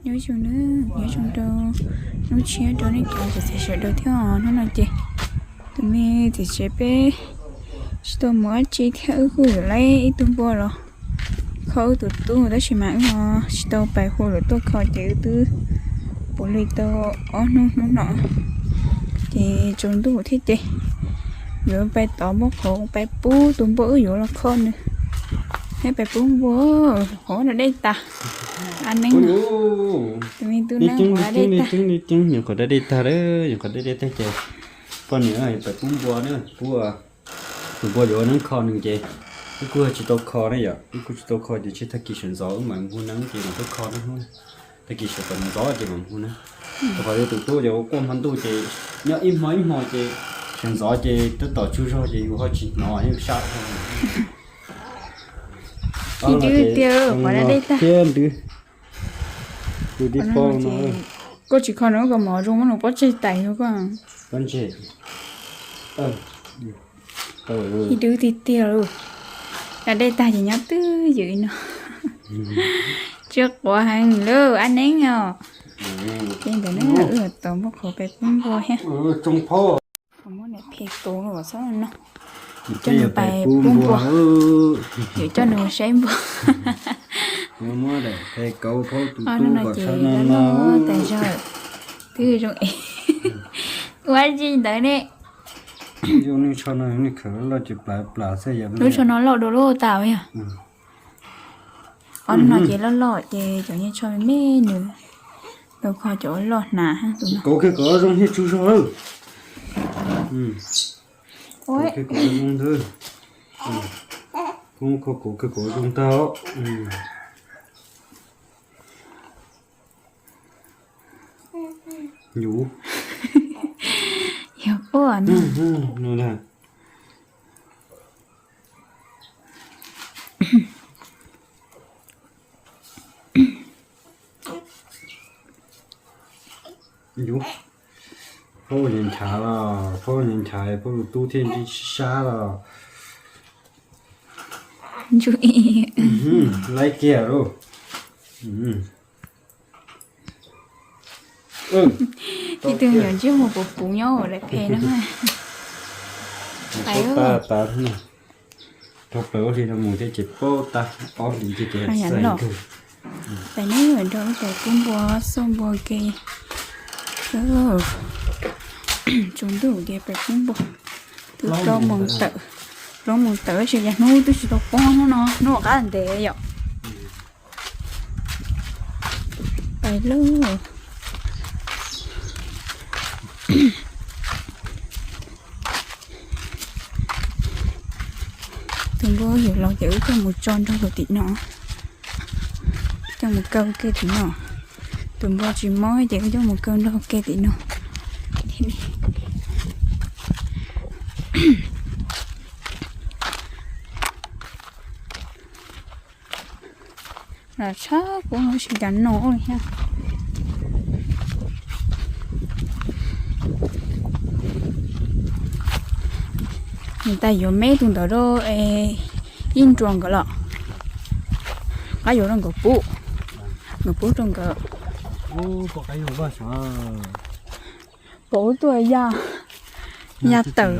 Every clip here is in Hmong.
Nyob zoo nawb, nyob zoo rau hnub tshiab rau nej cov txiv tsev sawv daws thiab os. Hnub no ces tus me txiv tsev peb tsis tau mus dab tsi thiab, wb kuj yuav laib ib tug npua los kho wb tus tub, tab sis mas wb ho tsis tau pais hu lawv tuaj kho ces wb twb puav leej tau ob hnub hnub no ces tsaus ntuj thiab ces yuav pais tod npua qhauv pais pub tus npua wb yuav los kho nws. Thiab pais pub npua, qhov no dej tag. A neeb, tus me tub neeb qhov dej tag. Nyuam qhuav dej dej tag, nyuam qhuav dej dej tag ces poj niam pais pub npua na, pub tus npua yuav neeb kho nws ces wb kuj tsis tau kho na yom, wb kuj tsis tau kho ces tseg tag kis sawv ntxov wb mam hu neeb ces mam tuaj kho na. Tag kis sawv tau ntxov ces mam hu neeb. Rau qhov tus tub ces ua quaj hmo ntuj ces nyob ib hmo ib hmo ces sawv ntxov ces tab tom tsaug zog ces yus ho tsis hnov yeej sab. Ib ntwv tiag, qhov dej tag thiab ntwv. Tus tib pob no, koj tsis kho nws kom mov zoo muab nws pob ntseg tais rau koj. Pob ntseg. Ib ntwv tiag tiag lauj. Cov dej tag ces nyob twj ywm no. Tsw quav heev lauj, a neeb os. Ces ntawm no wb tau npua qhauv pais pub npua thiab. Muab daim phem kauv los txhob no, coj nws pais pub npua. Yuav coj nws mus saib npua. Muab daim phem kauv phaub tus tub kom saib no no. Tas zog twb zoo es ua tsi ntawd ne. Zoo nej tsho no, nej khawv loj ces plav plav xwb yom. Lub tsho no loj dua lub tas yog. Ob no ces loj loj ces cov nyiaj tsho me nws tau kho cov loj hnav. Kauv kiag kom zoo thiaj tsaug zog lawm. Kauv kiag kom zoo ntag. Koj kho kauv kiag kom zoo tag os. Yus, yog quaj no. Yus, phaub nyias nchav los, phaub nyias nchav, phaub tus tub thiaj ntsib sab los. Laib kiag lauj. Ib tug nyuam ntsej muag puv puv nyob hauv daim phem no. Paub tab tas, rho plaws ua hli rau mus thiab ces paub tab, ob hlis ces ces xais kawg. Pais neb nrog wb pais pub npua, xauj npua ke. Tsaus ntuj ces pais pub npua. Twb plaub moos tawm, plaub moos tawm tab sis cas hnub twb tsis tau poob, hnub no hnub qab ntev yom. Pais lauj. Tus npua yuav los ces wb coj mus tso nrog tim no, coj mus kaw ke tim no. Tus npua tsis mob ces wb coj mus kaw nrog ke tim no. Los tshab kuv tsis cas no li thiab. Nws tas yuav me tus ntawd rau ib nruas nkawd los, qab yuav rau nkawd pub, nkawd pub rau nkawd. Pom wb tuaj ya, ya tawm,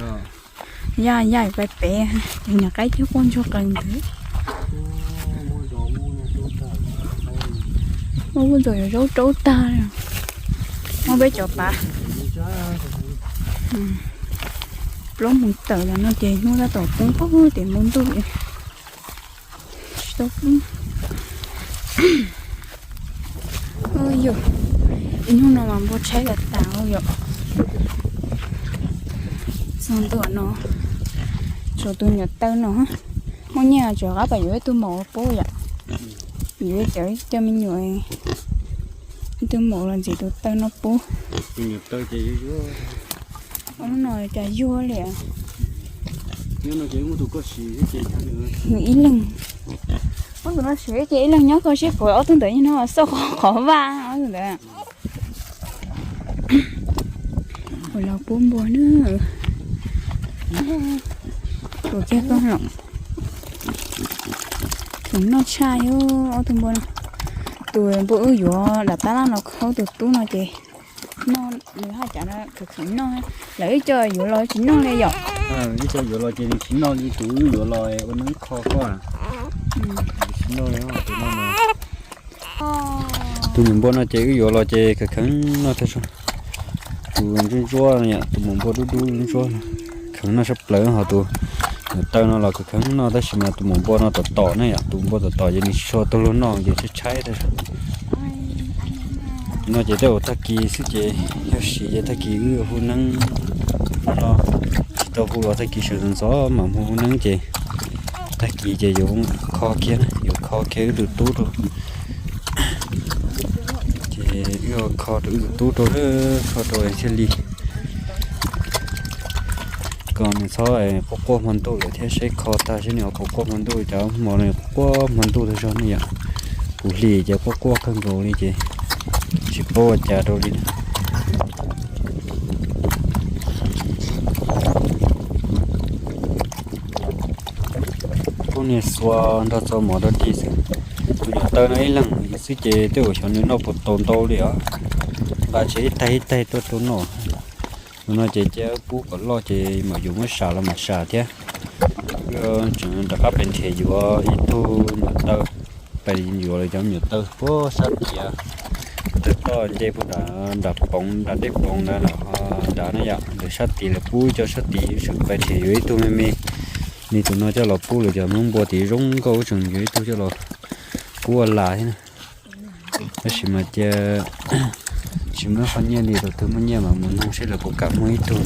ya ya pais pem, ces niam qaib thiab quaj ntsuag qees ntawd. Muaj vuj ntxoog yuav zaub raub tag, muab peb cov pav plaub mus tawm los no ces hnub tab tom poob poob ces mus ntuj tsis tau poob. Yog ib hnub no mas npua tshaib tas tas yom. Txog ntua no, tshuav tus nyuam taw no, muaj nyiaj tseem rov qab pab yuav ib tug maum pub yom. Yuav cov cov me nyuam, ib tug maum los ntxiv tus taw no pub. Tus nyuam taw ces yuag yuag. Ob lub no cas yuag li. Nws ib leeg, ob tug no siv ces ib leeg nyob kho siab puas ob tug ntawd no xauj qhov vaj ob tug ntawd. Ua los pub npua na. Tus kiag koj los, tus noj tshaj yog ob tug npua no. Tus npua wb yuav daim tab laj no khaub tus tub no ces noj, nws haj cas no khwv khwv noj, lawv ib co yuav los tsis noj li yom. Ib co yuav los ces nws tsis noj li, tus wb yuav los ua neeb kho koj. Tsis noj li tus no. Tus nyuam npua no ces wb yuav los ces khwv khwv noj tag zog. Tus ntsuab ntsuab no yom, tus maum npua dub dub ntsuab no, khwv noj sab plaws, ho tus nyuam taw no los khwv khwv noj tab sis mas tus maum npua no tom tom na yom, tus npua tom tom ces nws tsis tshua tau luag noj ces tshaib tshaib tag zog. No ces tej zaum tag kis xwb ces yog siv ces tag kis wb hu neeb no, tsis tau hu los tag kis sawv ntxov ntxov mam hu neeb ces tag kis ces yuav kho kiag, yuav kho kiag wb tus tub rau. Ces wb kho rau wb tus tub rau, kho rau thiaj li kom nws txhob quaj quaj hmo ntuj lawm thiab, saib kho tag seb nws ho quaj quaj hmo ntuj, cov hmo no quaj quaj hmo ntuj tag zog ne yom. Kuv hlis ces quaj quaj kawg nkaus li ces tsis paub ua cas rau li. Kuv niag xuas nrog txo mov rau dig xwb. Tus nyuam taw no ib leeg xwb ces tej zaum xyov nws noj puas tau ntau li os. Nqa tsev ib taig ib taig tuaj rau noj. Tus no ces cia pub kom loj ces mam yuav muab sam los mam sam thiab. Tseem rov qab pes nrhiav yuav ib tug nyuam taw, pes yuav lawv cov nyuam taw puag sab tid, ntawm toj nce puag nram, nram poov, nram dej poov ntawd los nrad na yom, ntawm sab tid lawv pub cov sab tid, tseem pes nrhiav yuav ib tug me me. Nws tus no coj los pub lawv cov hmoob npua tid zoo nkauj, tseem yuav ib tug coj los pub ua las thiab na. Tab sis mas cia tsis muaj qhov nyiaj li, thaum twg muaj nyiaj mas mus nug seb lawv puas kam muag ib tug.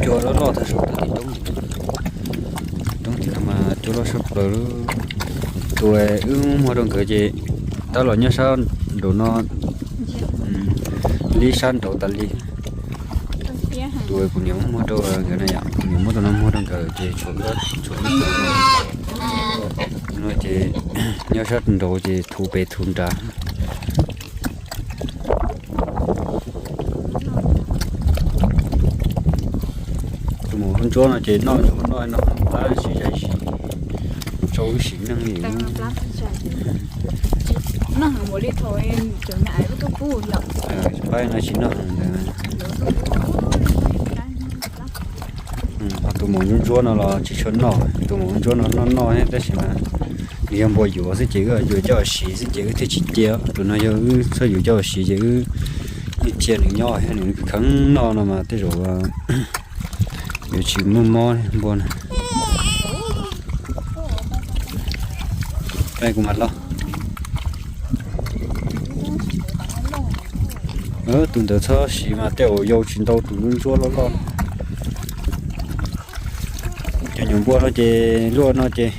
Cua loj loj tag zog, tag tim roob tim no, roob tim no mas cua loj sab plaws. Tus wb muag rau nkawd ces tab los nyob sab nraud no, li sab nraud tas li. Tus kuv niam muab muag rau nkawd na yom, kuv niam muab tus no muag rau nkawd ces tshuav, tshuav ib tug no ces nyob sab nraud ces thuv pem thuv nrad. Tus maum ntsuab no ces noj, noj no plab sis zais sis, tsau wb sim neej li. Pab no tsis noj heev ntawd. Ho tus maum ntsuab ntsuab no los tsis tshua noj, tus maum ntsuab no noj noj thiab tab sis mas nws yog npua yuav xwb ces wb yuav coj los siv xwb ces wb thiaj tsis cia. Tus no yog wb txhob yuav coj los siv ces wb yeej cia nws nyob thiab, nws kheev noj no mas tej zaum yuav tsis muaj mob npua na. Kuv mam los. Tus ntawd txhob siv mas tej zaum yau tsis ntau tus ntsuab loj loj. Cov nyuam npua no ces luaj no ces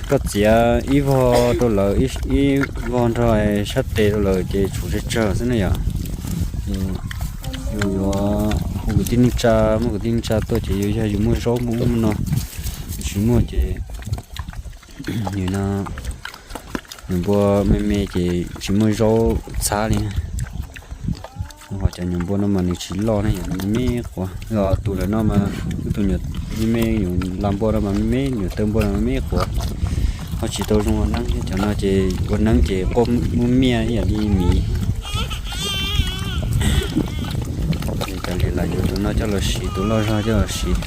koj txiav ib vog rau lawv, ib vog nrog sab tes rau lawv ces tshuav tsawg tsawg xwb na yom. Yus yuav hu kwv tij neej tsa, muaj kwv tij neej tsa tuaj ces yus yog yus muaj zaub muaj ub muaj no, yus tsis muaj ces nim no nyuam npua me me ces tsis muaj zaub txhab li. Ho cov nyuam npua no mas nws tsis loj na, yog me me quav. Tus lawm no mas wb tus nyuam me me nyuam las npua no mas me me, nyuam taw npua no me me quav. Ho tsis tau zoo ua neeb thiab, cov no ces ua neeb ces quaj muaj miaj ib yam li miv. Ces cov li lam yuav tus no coj los siv, tus loj zog coj los siv.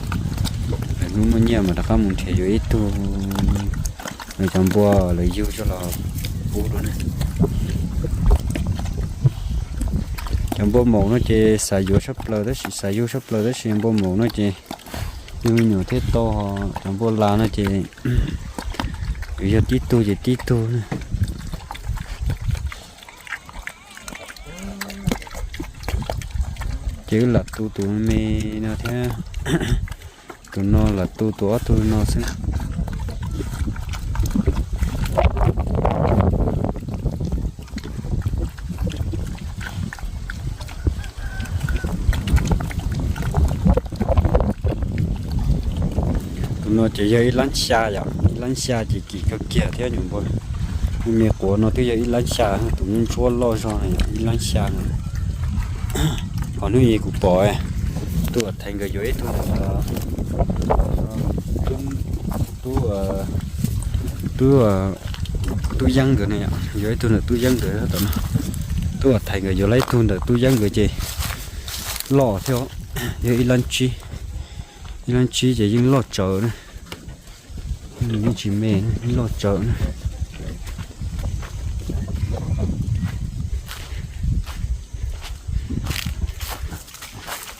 Lwm hnub muaj nyiaj mas rov qab mus nrhiav yuav ib tug. Lawv cov npua lawv yug coj los pub dua na. Cov npua maum no ces xav yuav tshaj plaws tab sis, xav yug tshaj plaws tab sis npua maum no ces yug me nyuam thiaj tau, cov npua las no ces yuav yog tib tug ces tib tug na. Ces wb lam tu tus me no thiab, tus no lam tu tus ob tug no xwb. Tus no ces yog ib lab xya yom, ib lab xya ces kim kawg kiag thiab nyuam npua. Me me quav no twb yog ib lab xya, tus ntsuab loj zog no yog ib lab xya no. Qhov hnub ib kuv pom tub Thaiv nkawd yuav ib tug, tub, tub, tub Tub Yeeb nkawd ne, yog ib tug ntawm Tub Yeeb nkawd tom no. Tub Uas Thaiv nkawd yuav lawm ib tug ntawm Tub Yeeb nkawd ces loj thiab, yog ib lab tsib, ib lab tsib ces yeej loj tsawv na. Yeej tsis me, yeej loj tsawv na.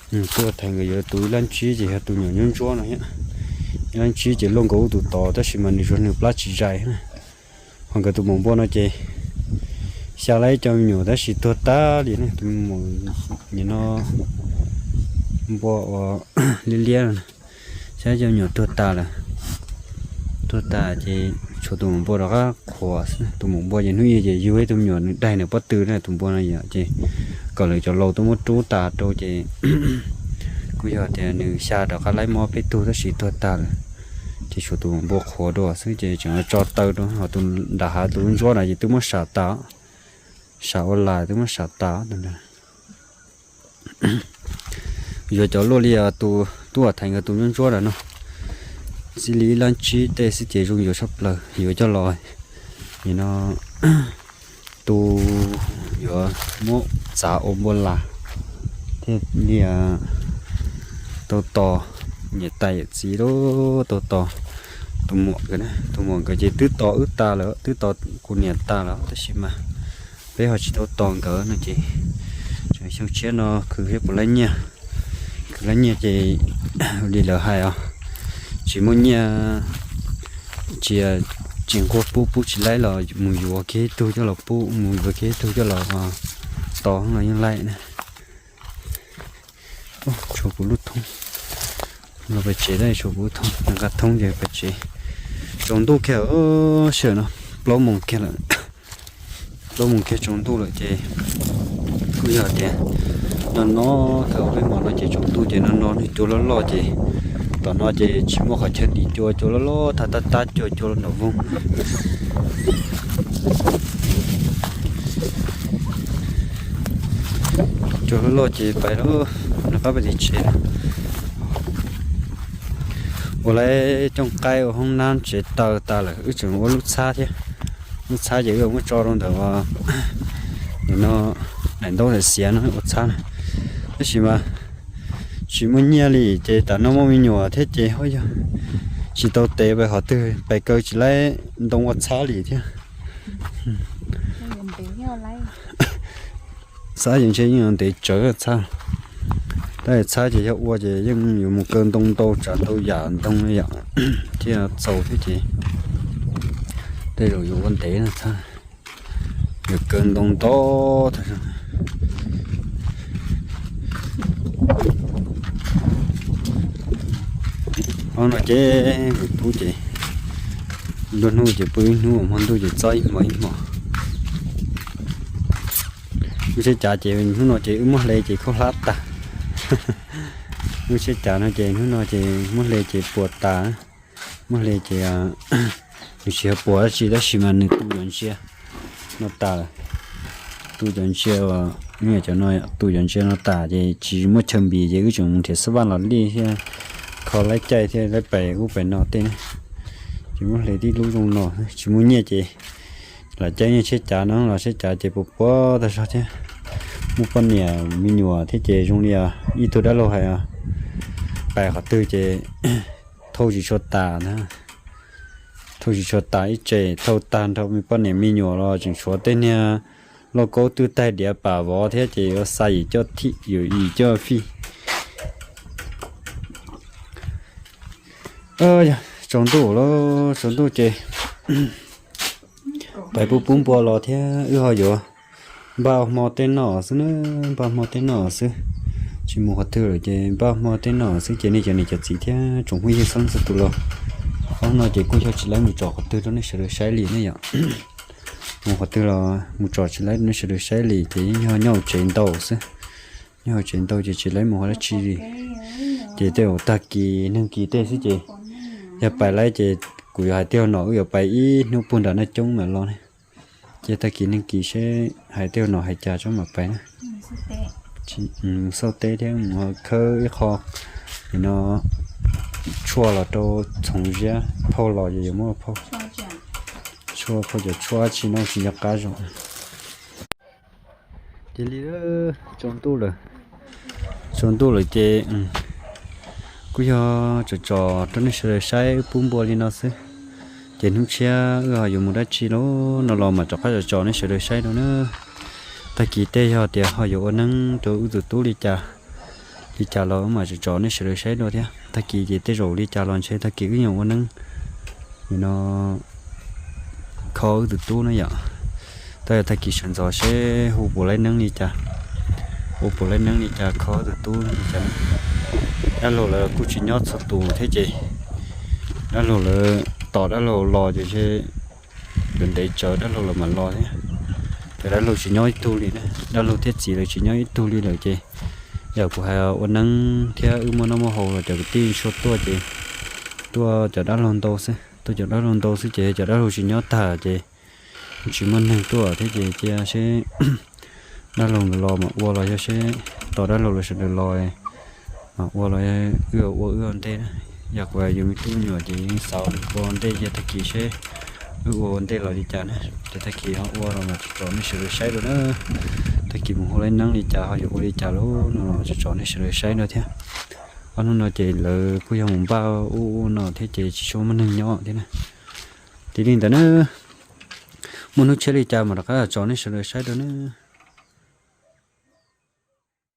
Tub Uas Thaiv nkawd yuav tus ib lab tsib ces yog tus nyuam ntsuab ntsuab no thiab. Ib lab tsib ces luaj nkaus ub tus tod tab sis mas nws tsuas nws plab tsis zais na. Ho nkawd tus maum npua no ces xya lawm ib co me nyuam tab sis tuag tag li ne. Tus maum, nim no npua uas liab liab no, xya ib co me nyuam tuag tas lawm. Tuag tas ces tshuav tus maum npua rov qab qhuas xwb. Tus maum npua ces hnub ib ces yug ib tug me nyuam nws daig nws pob tw na, tus npua no yom, ces kom lawv cov laus tuaj muab rub tas rau ces kuj yog tias nws xya rov qab laib mob peb tug tab sis tuag tas lawm. Ces tshuav tus maum npua qhuas dua xwb ces tseem tso taw rau, ho tus nram hav tus ntsuab na ces twb muab sam tas, sam ua las twb muab sam tas. Yuav cov luaj li tus Tub Uas Thaiv nkawd tus ntsuab ntsuab na no, txij li ib lab tsib tej xwb ces zoo yuav tshaj plaws, yuav coj los, nim no tu, yuav muab txav ua npua las thiaj li tau tos niam tais yawm txiv lub, tau tos tus muam nkawd, tus muam nkawd ces twb tos wb tas lawm, twb tos kuv niam tas lawm tab sis mas peb ho tsis tau tos nkawd no ces tseem xyoo tshiab no khwv thiab puas laib nyiaj, khwv laib nyiaj ces li lawv hais os, tsis muaj nyiaj, tsis, tsis nquag pub, pub tsis laib los mus yuav kiag ib tug coj los pub, mus yuav kiag ib tug coj los tos los yeej laib na. Tshuav kuv lub thoob, los pem tsev tab tshuav kuv lub thoob, nqa thoob ces pem tsev. Tsaus ntuj kiag sij hawm no, plaub moos kiag lawm, plaub moos kiag tsaus ntuj lawm ces kuj yog tias no no, thaum peb hmo no ces tsaus ntuj ces no no nws cua loj loj ces tom no ces tsis muaj qhov chaw dim cua, cua loj loj thaj tab tab cua, cua nram voog. Cua loj loj ces pais lawm, nws qab pem tim tsev. Ua lawv cooj qaib ua hoob nab tsev taw tas lawm, wb tseem ua lub txhab thiab. Lub txhab ces wb muab tso rau ntawm, nim no daim ntaub xiav no ua txhab na. Tab sis mas tsis muaj nyiaj li ces tam no muaj me nyuam thiab ces ho yog tsis tau tev pais qhov twg, pais kaw tsis laib ntoo ua txhab li thiab. Txhab ces ntshe yeej yuav ntev tsawv txhab. Tab sis txhab ces yog ua ces yeej yuav mus kaw ntoo ntau tsav ntau yam ntoo yom, thiaj txaus thiab ces tej zaum yuav ua ntev no txhab, yuav kaw ntoo ntau tag. Ob no ces pub ces nruab hnub ces pub ib hnub, hmo ntuj ces txob ib hmo ib hmo. Lub tsheb cav ces hnub no ces wb muab hle ces khaub hlab tas. Lub tsheb cav no ces hnub no ces muab hle ces puas tas. Muab hle ces nws tsis yog puas dab tsi tab sis mas nws tu cov ntsia no tas lawm. Tu cov ntsia, cov no tu cov ntsia no tas ces tsis muaj chaw npis ces wb tseem mus nrhiav xab vaj los lij thiab kho laib caij thiab laib pais ub pais no tej ne. Ces muab hle tib lub zoo no, tsis muaj nyiaj ces lam caij nyiaj tsheb cav no los tsheb cav ces puas puas tag zog thiab. Muaj poj niam me nyuam thiab ces zoo li ib tug dab laug hais, pais qhov twg ces thauj tsis tshua tas na. Thauj tsis tshua tas ib tse, thauj tag nrho me poj niam me nyuam los tseem tshuav tej niag lauj kaub twj taig diav pam vov thiab ces yuav xa yim coj thij yim coj fij. Yog tsaus ntuj lawm, tsaus ntuj ces pais pub pub npua los thiab wb ho yuav npaj hmo tej noj xwb na, npaj hmo tej noj xwb. Tsis mus qhov twg lawm ces npaj hmo tej noj xwb ces nej cov niam cov txiv thiab tsoom phooj ywg txhua leej txhua tus los, ob no ces kuj yog tsis laib mus tsom qhov twg rau nej sawv daws saib li ne yom. Mus qhov twg los mus tsom tsis laib rau nej sawv daws saib li ces yeej yog nyob hauv tsev ntau xwb. Nyob hauv tsev ntau ces tsis laib mus qhov dab tsi li. Ces tej zaum tag kis neeg kis tej xwb ces yog pais laib ces kuv yuav hais tej zaum no wb yuav pais ib hnub puag nram Naj Coob mam los ne. Ces tag kis neeg kis seb hais tej zaum no hais cas tsob mam pais na. Xauj teb thiab mus khawb ib qho no tshuaj los rau txhoov ziab, phauj los ces yuav muab phauj. Ua kho cov tshuaj tsis noj tsis nco qab zoo. Cia li tsaus ntuj lawm, tsaus ntuj lawm ces kuj yog tsom tsom rau nej sawv daws saib pub npua li no xwb. Ces hnub tshiab wb ho yuav mus dab tsi los no los mam rov qab tsom tsom nej sawv daws saib dua na. Tag kis tej yog tias ho yuav ua neeb rau wb tus tub li cas, li cas los wb mam tsom tsom nej sawv daws saib dua thiab. Tag kis ces tej zaum li cas los ntshe tag kis wb yuav ua neeb no kho wb tus tub na yom. Tab yog tag kis sawv ntxov seb hu puas laib neeb li cas, hu puas laib neeb li cas kho wb tus tub li cas. Dab laug lawv kuj tsis nyob txhua tus thiab ces dab laug lawv tos dab laug los ces ntshe yuav ntev tsawv dab laug lawv mam los thiab. Ces dab laug tsis nyob ib tug li na, dab laug thiab txiv lawv tsis nyob ib tug li lawm ces yog kuv hais ua neeb thiab wb muaj noj muaj haus los cov kwv tij tshua tuaj ces tuaj cov dab laug ntau xwb, tuaj cov dab laug ntau xwb ces cov dab laug tsis nyob tag ces tsis muaj neeg tuaj thiab ces cia seb dab laug nkawd los mam ua los yog seb tos dab laug lawv sawv daws los mam ua los wb ua wb ua ntej na. Yog kuv yus me tub me nyuam ces yeej xav ua ntej ces tag kis seb wb ua ua ntej los li cas na. Ces tag kis ho ua los mam tsom nej sawv daws saib dua na. Tag kis mus hu laib neeb li cas ho yuav ua li cas los no los tsom tsom nej sawv daws saib dua thiab. Ob hnub no ces lawv kuj yog mus npaj ub ub no thiab ces tsis tshua muaj neeg nyob thiab na. Ces li ntawd na, muaj hnub tshiab li cas mam rov qab tsom nej sawv daws saib dua na.